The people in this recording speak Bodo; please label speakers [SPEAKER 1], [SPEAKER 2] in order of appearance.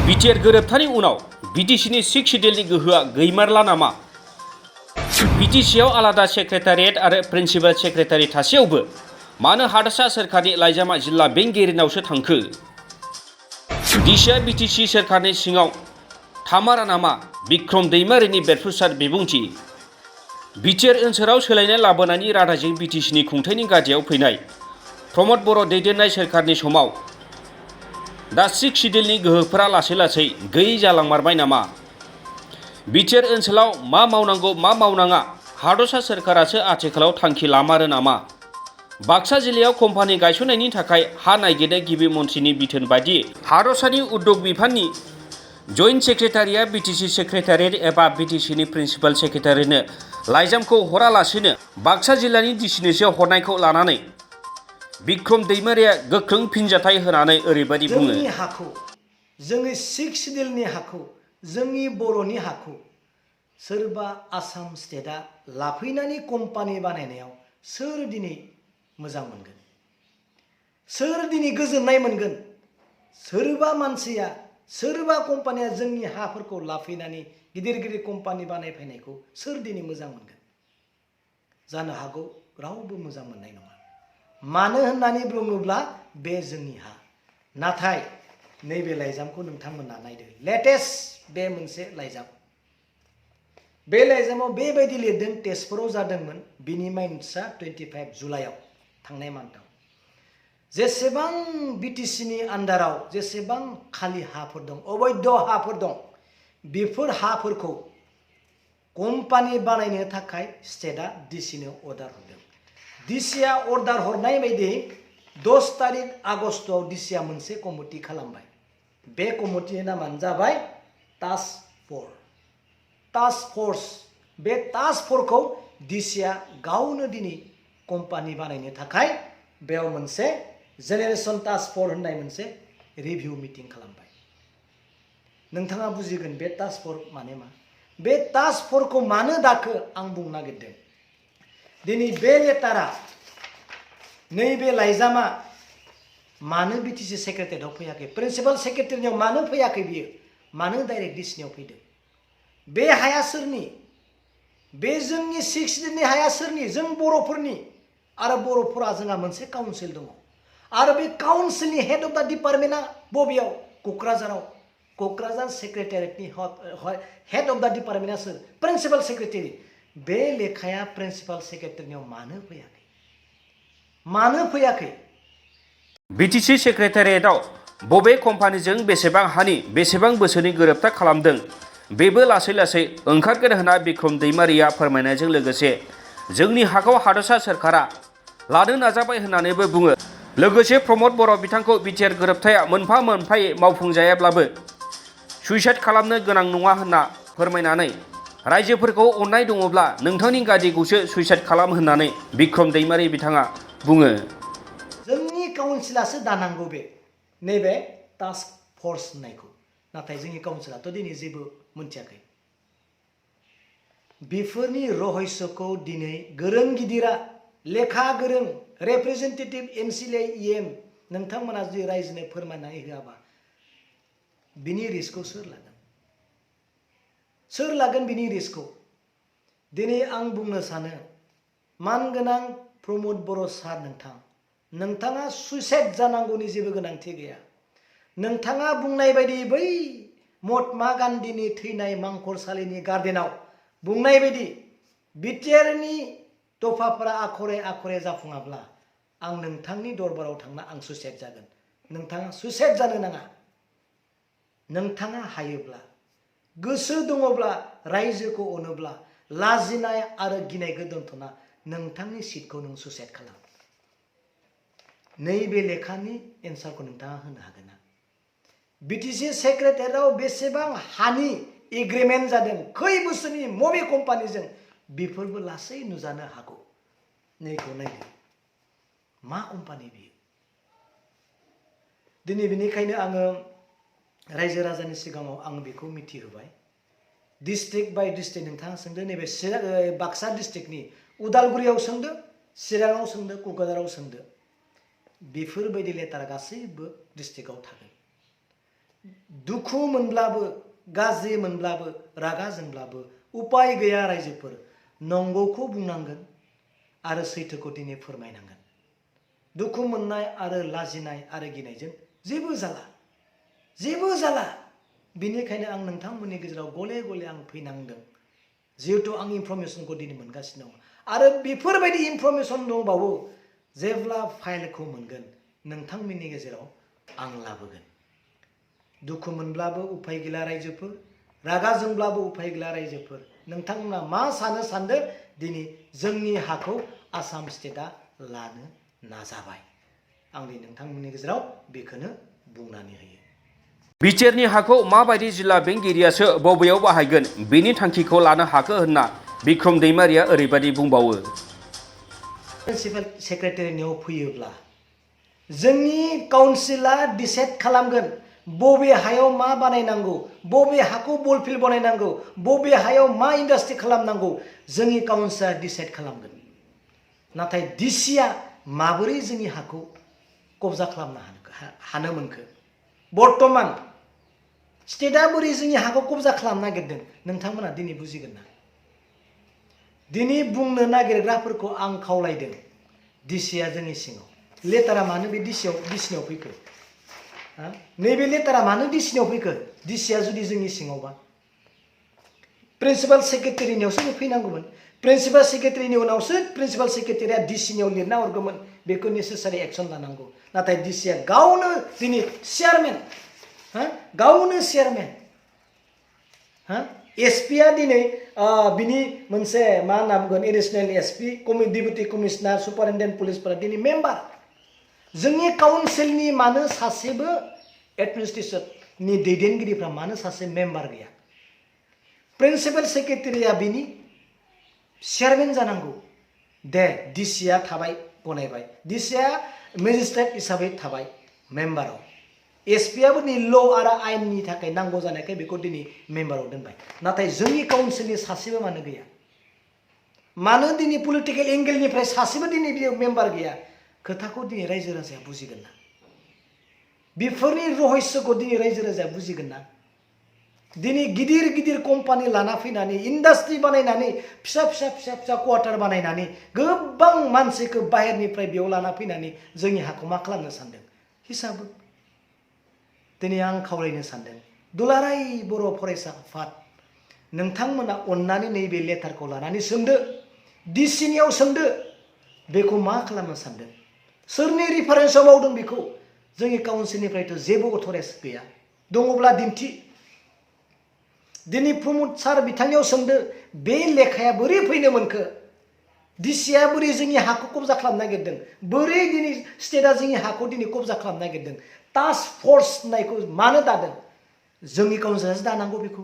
[SPEAKER 1] बिटिआर गोरोबथानि उनाव BTCनि 6 सिडिउलनि गोहोआ गैमारला नामा? BTCआव आलादा सेक्रेटारियेट आरो प्रिन्सिपाल सेक्रेटारि थासेयावबो मानो हादोरसा सोरखारनि लाइजामा जिल्ला बेंगिरिनावसो थांखो? दिशा BTC सोरखारनि सिङाव थामारा नामा? बिक्रम दैमारिनि बेरफ्रुसार बिबुंथि। बिटिआर ओनसोलाव सोलायनाय लाबोनायनि रादाजों BTCनि खुंथायनि गादियाव फैनाय प्रमद बर' दैदेननाय सोरखारनि समाव दा 6 सिडिउलनि गोहोफोरा लासै लासै गैयै जालांमारबाय नामा? बिटिआर ओनसोलाव मा मावनांगौ मा मावनाङा हादरसा सोरखारासो आथिखालाव थांखि लामारो नामा? बाक्सा जिल्लायाव कम्पानि गायसननायनि थाखाय हा नागिरनाय गिबि मन्थ्रिनि बिथोन बायदियै हादरसानि उद्योग बिफाननि जइन्ट सेक्रेटारिया BTC सेक्रेटारियेट एबा BTCनि प्रिन्सिपाल सेक्रेटारिनो लाइजामखौ हरालासिनो बाक्सा जिल्लानि डिसिनोसो हरनायखौ लानानै बिक्रम दैमारिया गोख्रों फिनजाथाय होनानै ओरैबायदि बुङो।
[SPEAKER 2] जोंनि हाखौ, जोंनि 6 सिडिउलनि हाखौ, जोंनि बर'नि हाखौ सोरबा आसाम स्टेटआ लाफैनानै कम्पानि बानायनायाव सोर दिनै मोजां मोनगोन? सोर दिनै गोजोननाय मोनगोन? सोरबा मानसिया, सोरबा कम्पानिया जोंनि हाफोरखौ लाफैनानै गिदिर गिदिर कम्पानि बानायफैनायखौ सोर दिनै मोजां मोनगोन? जानो हागौ रावबो मोजां मोननाय नङा। मानो होननानै बुङोब्ला बे जोंनि हा। नाथाय नैबे लाइजामखौ नोंथांमोना नायदो, लेटेस्ट बे मोनसे लाइजाम। बे लाइजामाव बेबायदि लिरदों, तेजपुराव जादोंमोन, बिनि माइन्टसा 25 जुलाइआव थांनाय मान्थआव। जेसेबां BTCनि आन्डाराव जेसेबां खालि हाफोर दं, अबैध हाफोर दं, बेफोर हाफोरखौ कम्पानि बानायनो थाखाय स्टेटआ डिसिनो अर्डार हरदों। डिसिआ अर्डार हरनाय बायदि 10 तारिख आगस्टआव डिसिआ मोनसे कमिटि खालामबाय। बे कमिटिनि नामानो जाबाय टास्क फर्स। बे टास्क फर्सखौ डिसिआ गावनो दिनै कम्पानि बानायनो थाखाय बेयाव मोनसे जेनेरेशन टास्क फर्स होननाय मोनसे रिभिउ मिटिं खालामबाय। नोंथाङा बुजिगोन बे टास्क फर्स माने मा? बे टास्क फर्सखौ मानो दाखो आं बुंनो नागिरदों। दिनै बे लेटारा, नैबे लाइजामा मानो BTC सेक्रेटारियाव फैयाखै? प्रिन्सिपाल सेक्रेटारिनियाव मानो फैयाखै बियो? मानो डाइरेक्ट डिसिनियाव फैदों? बे हाया सोरनि? बे जोंनि 6 सिडिउलनि हाया सोरनि? जों बर'फोरनि। आरो बर'फोरा जोंहा मोनसे काउन्सिल दङ। आरो बे काउन्सिलनि हेड अफ दा डिपार्टमेन्टआ बबेयाव? क'क्राझाराव। क'क्राझार सेक्रेटारियेटनि हेड अफ दा डिपार्टमेन्टआ सोर? Principal secretary. बे लेखाया प्रिन्सिपाल सेक्रेटारिनियाव मानो फैयाखै? मानो फैयाखै?
[SPEAKER 1] BTC सेक्रेटारियेटआव बबे कम्पानिजों बेसेबां हानि बेसेबां बोसोरनि गोरोबथा खालामदों बेबो लासै लासै ओंखारगोन होनना बिक्रम दैमारिया फोरमायनायजों लोगोसे जोंनि हाखौ हादरसा सोरखारा लानो नाजाबाय होननानैबो बुङो। लोगोसे प्रमद बर' बिथांखौ बिटिआर गोरोबथाया मोनफा मोनफायै मावफुंजायाब्लाबो सुइसाइड खालामनो गोनां नङा होनना फोरमायनानै रायजोफोरखौ अननाय दङब्ला नोंथांनि गादिखौसो सुइसाइड खालाम होननानै बिक्रम दैमारि बिथाङा बुङो।
[SPEAKER 2] जोंनि काउन्सिलासो दानांगौ बे नैबे टास्क फर्स होननायखौ। नाथाय जोंनि काउन्सिलाथ' दिनै जेबो मोनथियाखै। बेफोरनि रहस्यखौ दिनै गोरों गिदिरा, लेखा गोरों रिप्रेजेन्टेटिभ MCLA EM नोंथांमोना जुदि रायजोनो फोरमायनानै होआबा बिनि रिस्कखौ सोर लागोन? सोर लागोन बिनि रिस्कखौ? दिनै आं बुंनो सानो, मानगोनां प्रमद बर' सार, नोंथाङा सुइसाइड जानांगौनि जेबो गोनांथि गैया। नोंथाङा बुंनाय बायदि बै महात्मा गान्धीनि थैनाय मांखरसालिनि गार्डेनाव बुंनाय बायदि बिटिआरनि दफाफोरा आखरे आखरे जाफुङाब्ला आं नोंथांनि दरबाराव थांना आं सुइसाइड जागोन। नोंथाङा सुइसाइड जानो नाङा। नोंथाङा हायोब्ला, गोसो दङब्ला, रायजोखौ अनोब्ला, लाजिनाय आरो गिनायखौ दोनथ'ना नोंथांनि सिटखौ नों सुइसाइड खालाम। नैबे लेखानि एन्सारखौ नोंथाङा होनो हागोन ना? BTC सेक्रेटारियाव बेसेबां हानि एग्रिमेन्ट जादों, खै बोसोरनि मबे कम्पानिजों, बेफोरबो लासै नुजानो हागौ। नैखौ नायदो, मा कम्पानि बियो? दिनै बेनिखायनो आङो रायजो राजानि सिगाङाव आं बेखौ मिथिहोबाय। डिस्ट्रिक्ट बाय डिस्ट्रिक्ट नोंथाङा सोंदो, नैबे बाक्सा डिस्ट्रिक्टनि उदालगुरियाव सोंदो, चिराङाव सोंदो, क'क्राझाराव सोंदो। बेफोरबायदि लेटार गासैबो डिस्ट्रिक्टआव थागोन। दुखु मोनब्लाबो गाज्रि मोनब्लाबो रागा जोंब्लाबो उपाय गैया रायजोफोर नंगौखौ बुंनांगोन आरो सैथोखौ दिनै फोरमायनांगोन। दुखु मोननाय आरो लाजिनाय आरो गिनायजों जेबो जाला बेनिखायनो आं नोंथांमोननि गेजेराव गले गले आं फैनांदों जिहेतु आं इनफरमेसनखौ दिनै मोनगासिनो दं आरो बेफोरबायदि इनफरमेसन दंबावो जेब्ला फाइलखौ मोनगोन नोंथांमोननि गेजेराव आं लाबोगोन। दुखु मोनब्लाबो उपाय गैला रायजोफोर रागा जोंब्लाबो उपाय गैला रायजोफोर नोंथांमोना मा सानदों दिनै जोंनि हाखौ आसाम स्टेटआ लानो नाजाबाय आं दिनै नोंथांमोननि गेजेराव बेखौनो बुंनानै होयो।
[SPEAKER 1] बिटिआरनि हाखौ माबायदि जिल्ला बेंगिरियासो बबेयाव बाहायगोन बेनि थांखिखौ लानो हाखो होनना बिक्रम दैमारिया ओरैबायदि बुंबावो।
[SPEAKER 2] प्रिन्सिपाल सेक्रेटारिनियाव फैयोब्ला जोंनि काउन्सिला डिसाइड खालामगोन बबे हायाव मा बानायनांगौ बबे हाखौ बल फिल्ड बानायनांगौ बबे हायाव मा इन्डास्ट्रि खालामनांगौ जोंनि काउन्सिला डिसाइड खालामगोन। नाथाय डिसिया माबोरै जोंनि हाखौ कब्जा खालामनो हानो मोनखो बर्तमान स्टेटआ बोरै जोंनि हाखौ कब्जा खालामनो नागिरदों नोंथांमोना दिनै बुजिगोन ना? दिनै बुंनो नागिरग्राफोरखौ आं खावलायदों डिसिया जोंनि सिङाव लेटारा मानो बे डिसिनियाव फैखो नैबे लेटारा मानो डिसिनियाव फैखो डिसिया जुदि जोंनि सिङावबा प्रिन्सिपाल सेक्रेटारिनियावसो फैनांगौमोन। प्रिन्सिपाल सेक्रेटारिनि उनावसो प्रिन्सिपाल सेक्रेटारिया डिसिनियाव लिरना हरगौमोन बेखौ नेसेसारि एक्सन लानांगौ। नाथाय डिसिया गावनो दिनै चेयारमेन एसपिया दिनै बिनि मोनसे मा होनना बुंगोन एडिशनेल एसपि डिपुटि कमिशनार सुपारिनटेन्डेन्ट पुलिसफोरा दिनै मेम्बार जोंनि काउन्सिलनि मानो सासेबो एडमिनिस्ट्रेसननि दैदेनगिरिफ्रा मानो सासे मेम्बार गैया? प्रिन्सिपाल सेक्रेटारिया बिनि चेयारमेन जानांगौ। दे डिसिया थाबाय गनायबाय डिसिया मेजिस्ट्रेट हिसाबै थाबाय मेम्बाराव एसपियाबो दिनै ल आरो आयेननि थाखाय नांगौ जानायखाय बेखौ दिनै मेम्बाराव दोनबाय। नाथाय जोंनि काउन्सिलनि सासेबो मानो गैया? मानो दिनै पलिटिकेल एंगेलनिफ्राय सासेबो दिनै बेयाव मेम्बार गैया? खोथाखौ दिनै रायजो राजाया बुजिगोन ना? बेफोरनि रहस्यखौ दिनै रायजो राजाया बुजिगोन ना? दिनै गिदिर गिदिर कम्पानि लाना फैनानै इन्डास्ट्रि बानायनानै फिसा क्वार्टार बानायनानै गोबां मानसिखौ बाहेरनिफ्राय बेयाव लाना फैनानै जोंनि हाखौ मा खालामनो सानदों हिसाबै दिनै आं खावलायनो सानदों दुलाराय बर' फरायसा आफाद नोंथांमोना अननानै नैबे लेटारखौ लानानै सोंदो डिसिनियाव सोंदो बेखौ मा खालामनो सानदों सोरनि रिफारेन्सआव मावदों बेखौ जोंनि काउन्सिलनिफ्रायथ' जेबो अथ'राइज गैया। दङब्ला दिन्थि दिनै प्रमद सार बिथांनियाव सोंदो बे लेखाया बोरै फैनो मोनखो डिसिया बोरै जोंनि हाखौ कब्जा खालामनो नागिरदों बोरै दिनै स्टेटआ जोंनि हाखौ दिनै कब्जा खालामनो नागिरदों टास्क फर्स होननायखौ मानो दादों जोंनि काउन्सिलासो दानांगौ बेखौ